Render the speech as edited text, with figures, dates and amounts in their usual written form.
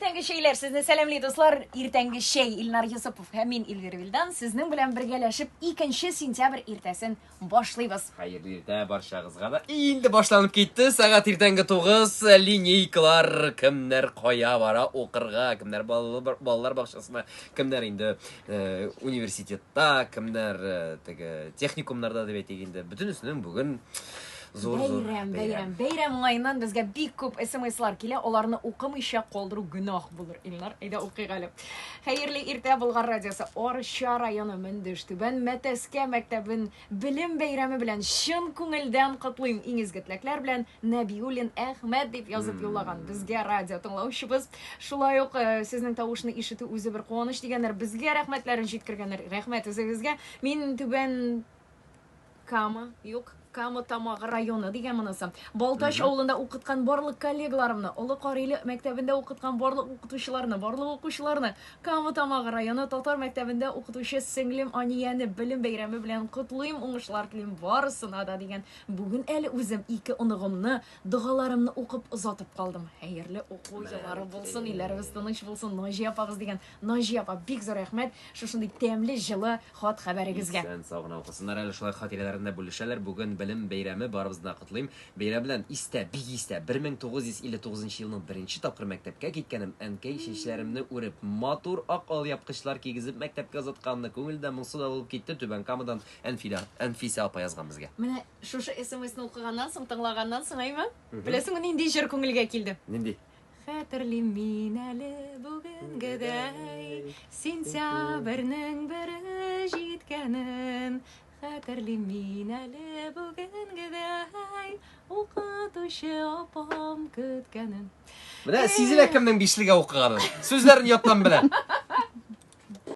Иртәнге чәйләр сезне сәламли, дуслар. Иртәнге чәй Илнар Йосыпов һәм мин Эльвира Вилдан сезнең белән бергәләшеп 2 сентябрь иртәсен башлыйбыз. Хәерле иртә барчагызга да. Инде башланып китте. Сәгать иртәнге 9. Линейкалар, кемнәр кая бара укырга, кемнәр балалар бакчасына, кемнәр инде э, университетта, кемнәр э, теге техникумнарда дип әйтик инде. Бөтенесенең бүген Зур, зур бәйрәм, бәйрәм. Бәйрәм уңаеннан безгә бик күп смслар килә. Аларны укымыйча калдыру гөнаһ булыр, Илнар. Әйдә укыйк әле. Хәерле иртә, Болгар радиосы. Арча районы Мөндеш Түбән Мәтәскә мәктәбен белем бәйрәме белән чын күңелдән котлыйм. Иң изге теләкләр белән Нәбиуллин Әхмәт дип язып юллаган безгә радио тыңлаучыбыз. Шулай ук э, сезнең тавышны ишетү үзе бер куаныч дигәннәр. Безгә рәхмәтләрен җиткергәннәр. Рәхмәт үзегезгә. Мин Түбән Кама, юк, Кама Тамагы районы дигән монысы. Балтач авылында укыткан барлык коллегаларымны, Олы Кариле мәктәбендә укыткан барлык укытучыларны, барлык укучыларны, Кама Тамагы районы татар мәктәбендә укытучы сеңлем Анияне белем бәйрәме белән котлыйм, уңышлар телим барысына да дигән. Бүген әле үзем ике оныгымны догаларымны укып озатып калдым. Хәерле уку еллары булсын, илләребез тыныч булсын, Наҗия апагыз дигән. Наҗия апа, бик зур рәхмәт шушындый тәмле, җылы хат-хәбәрегезгә. Исән сау гына укысыннар әле, шулай хатирәләрен дә бүлешәләр. Бүген белем бәйрәме, барыбызны да котлыйм. Бәйрәм белән, истә, бик истә, 1959 елның беренче тапкыр мәктәпкә киткәнем, әнкәй чәчләремне үреп, матур ак алъяпкычлар кигезеп мәктәпкә озатканны, күңел дә моңсу да булып китте, Түбән Камадан Әнфилә, Әнфисә апа язган безгә. Менә шушы смсны укыганнан соң, тыңлаганнан соң, әйме? Беләсеңме, нинди җыр күңелгә килде? Нинди? Хәтерлим мин әле бүгенгедәй, Сентябрьнең бере җиткәнен. Хәтерлим мин әле бүгенгедәй, Укытучы апам көткәнен. Менә сизелә кемнең бишлегә укыганын. Сүзләрен яттан белә.